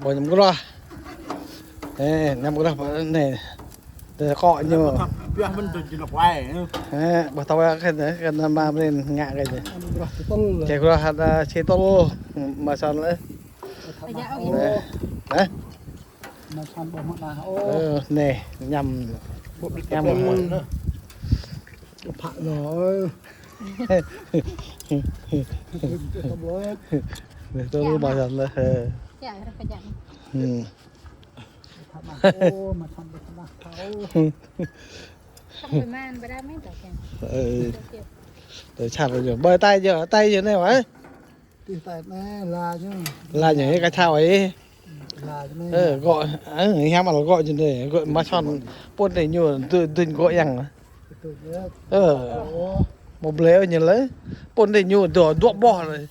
ບໍ່ຍຳກະລະ ເອີ ຍຳກະລະ ນີ້ ແຕ່ເກາະຢູ່ ປຽກມັນຈະກິນອອກໄປ ເອີ ບໍ່ຕ້ອງວ່າກັນ ກັນມາເປັນງະກັນ ແກກະລະຫັດເຊໂຕ ມາຊອນເລີຍ ຮະ ມາຊອນບໍ່ມາ ໂອ້ ເອີ ນີ້ ຍຳ ຍຳ ພະເນາະ ເອີ ໂຕມາຊອນເລີຍ ເອີ ອືມ ໂອ້ ມາທຳ ເອີ ແຕ່ຊາດຢູ່ ບໍ່ໄຕຢູ່ ໄຕຢູ່ແນວຫວາ ຕິໄຕແມ່ລາຢູ່ ລາຢູ່ໃນກະເທົາໄອ້ ລາຢູ່ໃນ ເອີ ເກາະ ເອີ ຍາມມັນເກາະຢູ່ເດ້ ເກາະມາຊອນ ປົນໄດ້ຢູ່ ດຸນເກາະຫຍັງ ເອີ ໂອ້ ບໍ່ເບລວຫຍັງເລີຍ ປົນໄດ້ຢູ່ ດວກບໍ່ເລີຍ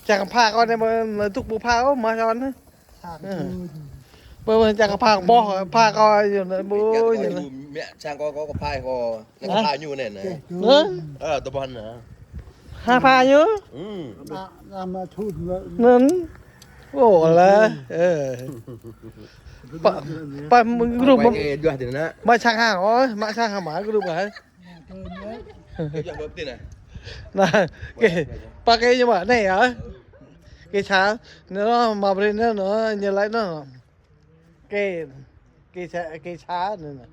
ຈາກກຳພ້າກໍໄດ້ ມາ ມາທຸກບຸພາ ໂອ້ ມາຊອນ ເອີ ເບິ່ງ ເບິ່ງຈາກກະພ້າບໍ່ ພ້າກໍຢູ່ນະ ໂອ້ຍ ແມ່ຊ້າງກໍ ກໍ ກໍພ້າກໍ ແລ້ວກໍພ້າຢູ່ແນ່ນະ ເອີ ເອີ ຕະບອນນະ ຫາພ້າຢູ່ ອືມ ມາທູນເລີຍ ນັ້ນ ໂອ້ລະ ເອີ ປະ ປະ ມຶງ ໄປ ມາ ເອີ ຢູ່ຫັ້ນນະ ມາຊ້າງຫາ ໂອ້ຍ ມາຊ້າງຫາ ມາກະດູກ ເອີ ເກັບຢ່າງເບິ່ງຕິນະ ນະ ເກ ປາເກຢູ່ບໍ່ ນີ້ເອີ ເກຊາ ເນາະ ມາບໍລິນເນາະ ເຍໄລເນາະ ເກ ເກຊາ ເກຊານັ້ນນະ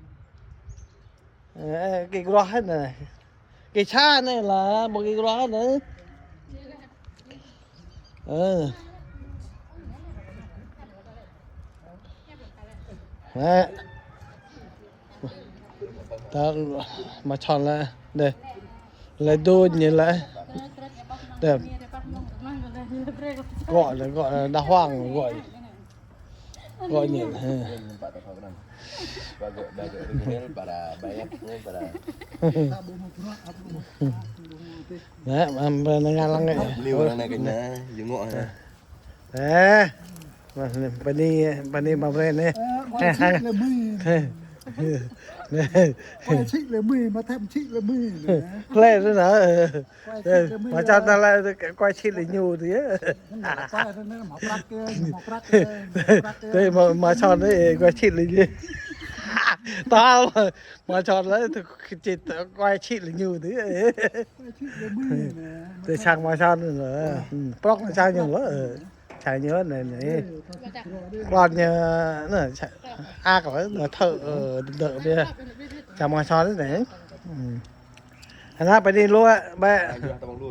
ເອີ ເກກຣອກຫັ້ນນະ ເກຊານີ້ລະ ບໍ່ເກກຣອກຫັ້ນນະ ເອີ ນະ ຕາມາຊອນແລ້ວເດ້ ແລະດູນນີ້ແຫຼະ ແບບ ເກາະແລ້ວເກາະ ດາຫວ່າງເກາະ ເກາະນີ້ ເອີ ນະ ມັນເປັນງານຫຼັງນີ້ ເລີຍວ່າໃນກັນນະ ຢູ່ເງາະ ເອີ ມາ ປານີ ປານີມາເບຣນນີ້ ເອີ ຄວາຍຊິດລະມື ເອີ ຄວາຍຊິດລະມື ມາແທມຊິດລະມື ແລ້ວນະ ເອີ ມາຈາກນັ້ນແຫຼະ ຄວາຍຊິດລະຢູ່ຕິ ມາປຣັກເອີ ມາປຣັກເອີ ມາປຣັກເອີ ເອີ ມາ ມາຊອນເອີ ຄວາຍຊິດລະຢູ່ ຕາ ມາຊອນແລ້ວ ຄວາຍຊິດລະຢູ່ຕິ ເອີ ຄວາຍຊິດລະມື ແຕ່ຊ່າງມາຊອນເອີ ອືມ ປຣອກຊ່າງຫຍັງເອີ ໃຊ້ເງິນໃນນີ້ ກ່ອນເນາະ ອາກເນາະ ເທີ ເອີ ເດີ ເດີ ຈະມາສອນໃນ ອືມ ອັນນັ້ນໄປນີ້ ລົວ ແບະ